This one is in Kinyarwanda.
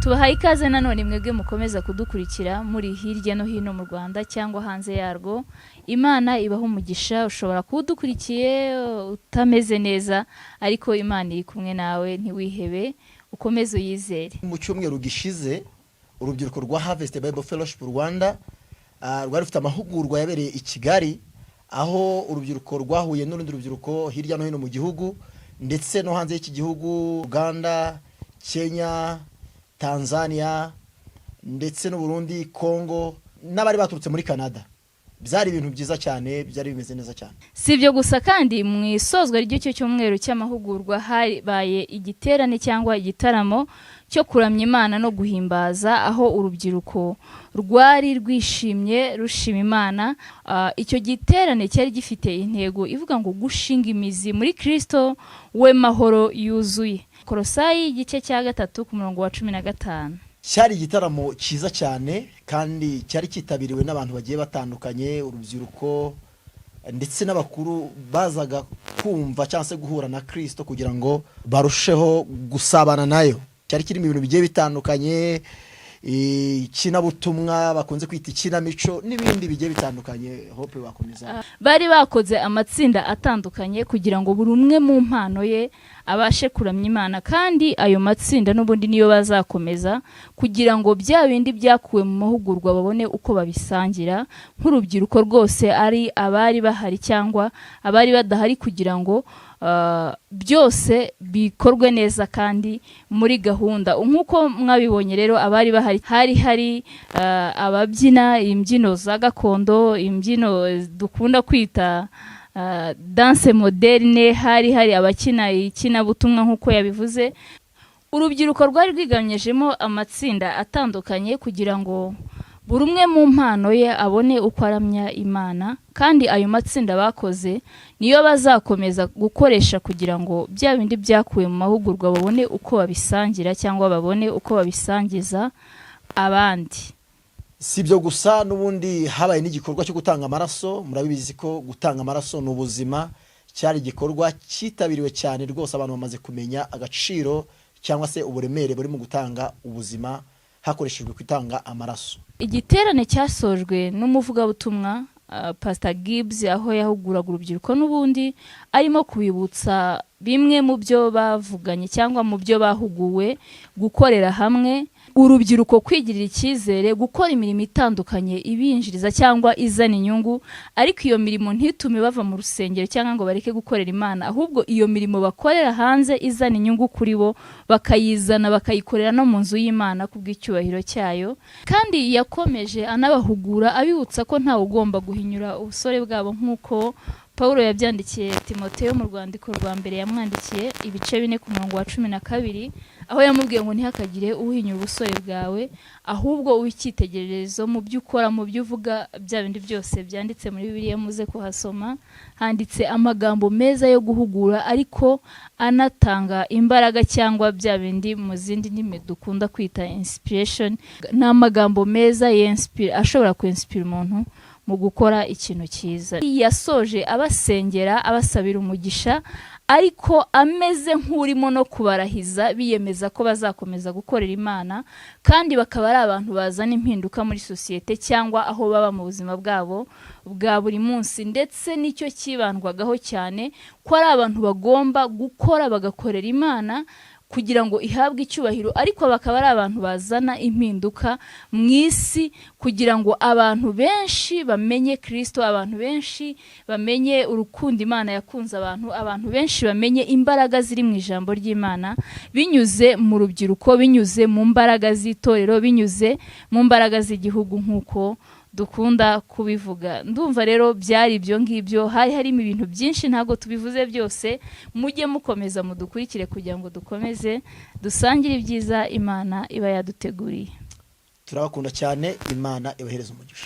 Tubahaye ikaze nanone mwebwe mukomeza kudukurikira muri hirya no hino mu Rwanda cyangwa hanze yarwo. Imana ibaha umugisha. Ushobora kuba udukurikiye utameze neza, ariko Imana iri kumwe nawe, ntiwihebe, ukomeze uyizere. Mu cyumweru gishize, urubyiruko rwa Harvest Bible Fellowship Rwanda rwari rufite amahugurwa yabereye i Kigali, aho urubyiruko rwahuye n'urundi rubyiruko hirya no hino mu gihugu ndetse no hanze y'iki gihugu: Uganda, Kenya, Tanzania ndetse n'u Burundi, Congo n'abari baturutse muri Canada. Byari ibintu byiza cyane, byari bimeze neza cyane. Si ibyo gusa kandi, mu isozwa ry'icyo cyumweru cy'amahugurwa habaye igiterane cyangwa igitaramo cyo kuramya Imana no guhimbaza, aho urubyiruko rwari rwishimye rushima Imana. Icyo giterane cyari gifite intego ivuga ngo "Gushinga imizi muri Kirisito we mahoro yuzuye", Korosayi igice cya 3 ku murongo wa 15. Cyari igitaramo cyiza cyane kandi cyari cyitabiriwe n'abantu bagiye batandukanye, urubyiruko ndetse n'abakuru bazaga kumva cyangwa se guhura na Kirisito kugira ngo barusheho gusabana nayo. Cyari kirimo ibintu bigiye bitandukanye, inkinabutumwa bakunze kwita ikinamico n'ibindi bigiye bitandukanye. Hope, bakomeza. Bari bakoze amatsinda atandukanye kugira ngo buri umwe mu mpano ye abashe kuramya Imana, kandi ayo matsinda n'ubundi niyo bazakomeza kugira ngo bya bindi byakuwe mu mahugurwa babone uko babisangira nk'urubyiruko rwose, ari abari bahari cyangwa abari badahari, kugira ngo byose bikorwe neza kandi muri gahunda nk'uko mwabibonye. Rero abari bahari, hari ababyina imbyino za gakondo, imbyino dukunda kwita danse moderne, hari abakina ikinabutumwa nk'uko yabivuze. Urubyiruko rwari rwigabanyijemo amatsinda atandukanye kugira ngo buri umwe mu mpano ye abone uko aramya Imana, kandi ayo matsinda bakoze niyo bazakomeza gukoresha kugira ngo bya bindi byakuwe mu mahugurwa babone uko babisangira cyangwa babone uko babisangiza abandi. Si ibyo gusa, n'ubundi habaye n'igikorwa cyo gutanga amaraso. Murabizi ko gutanga amaraso ni ubuzima. Cyari igikorwa cyitabiriwe cyane rwose. Abantu bamaze kumenya agaciro cyangwa se uburemere buri mu gutanga ubuzima hakoreshejwe gutanga amaraso. Igiterane cyasojwe n'umuvugabutumwa Pastor Gibbs, aho yahuguraga urubyiruko n'ubundi arimo kubibutsa bimwe mu byo bavuganye cyangwa mu byo bahuguwe: gukorera hamwe, urubyiruko kwigirira icyizere, gukora imirimo itandukanye ibinjiriza cyangwa izana inyungu, ariko iyo mirimo ntitume bava mu rusengero cyangwa ngo bareke gukorera Imana, ahubwo iyo mirimo bakorera hanze izana inyungu kuri bo bakayizana bakayikorera no mu nzu y'Imana ku bw'icyubahiro cyayo. Kandi yakomeje anabahugura abibutsa ko ntawe ugomba guhinyura ubusore bwabo, nk'uko Paul yabyandikiye Timoteyo mu rwandiko rwa mbere yamwandikiye, ibice 4 ku murongo wa 12, aho yamubwiye ngo "Ntihakagire uhinyura ubusore bwawe, ahubwo ube icyitegererezo mu byo ukora, mu byo uvuga", bya bindi byose byanditse muri Bibiliya. Muze kuhasoma, handitse amagambo meza yo guhugura ariko anatanga imbaraga, cyangwa bya bindi mu zindi ndimi dukunda kwita inspiration. Ni amagambo meza ashobora kwinspira umuntu mu gukora ikintu cyiza. Yasoje abasengera, abasabira umugisha, ariko ameze nk'urimo no kubarahiza, biyemeza ko bazakomeza gukorera Imana kandi bakaba ari abantu bazana impinduka muri sosiyete cyangwa aho baba mu buzima bwabo bwa buri munsi. Ndetse nicyo cyibandwagaho cyane, ko ari abantu bagomba gukora bagakorera Imana kugira ngo ihabwe icyubahiro, ariko bakaba ari abantu bazana impinduka mu isi kugira ngo abantu benshi bamenye Kirisito, abantu benshi bamenye urukundo Imana yakunze abantu, abantu benshi bamenye imbaraga ziri mu ijambo ry'Imana binyuze mu rubyiruko, binyuze mu mbaraga z'itorero, binyuze mu mbaraga z'igihugu nk'uko dukunda kubivuga. Ndumva rero byari ibyo ngibyo. Hari harimo ibintu byinshi, ntabwo tubivuze byose. Mujye mukomeza mudukurikire kugira ngo dukomeze dusangire ibyiza Imana iba yaduteguriye. Turabakunda cyane, Imana ibahereza umugisha.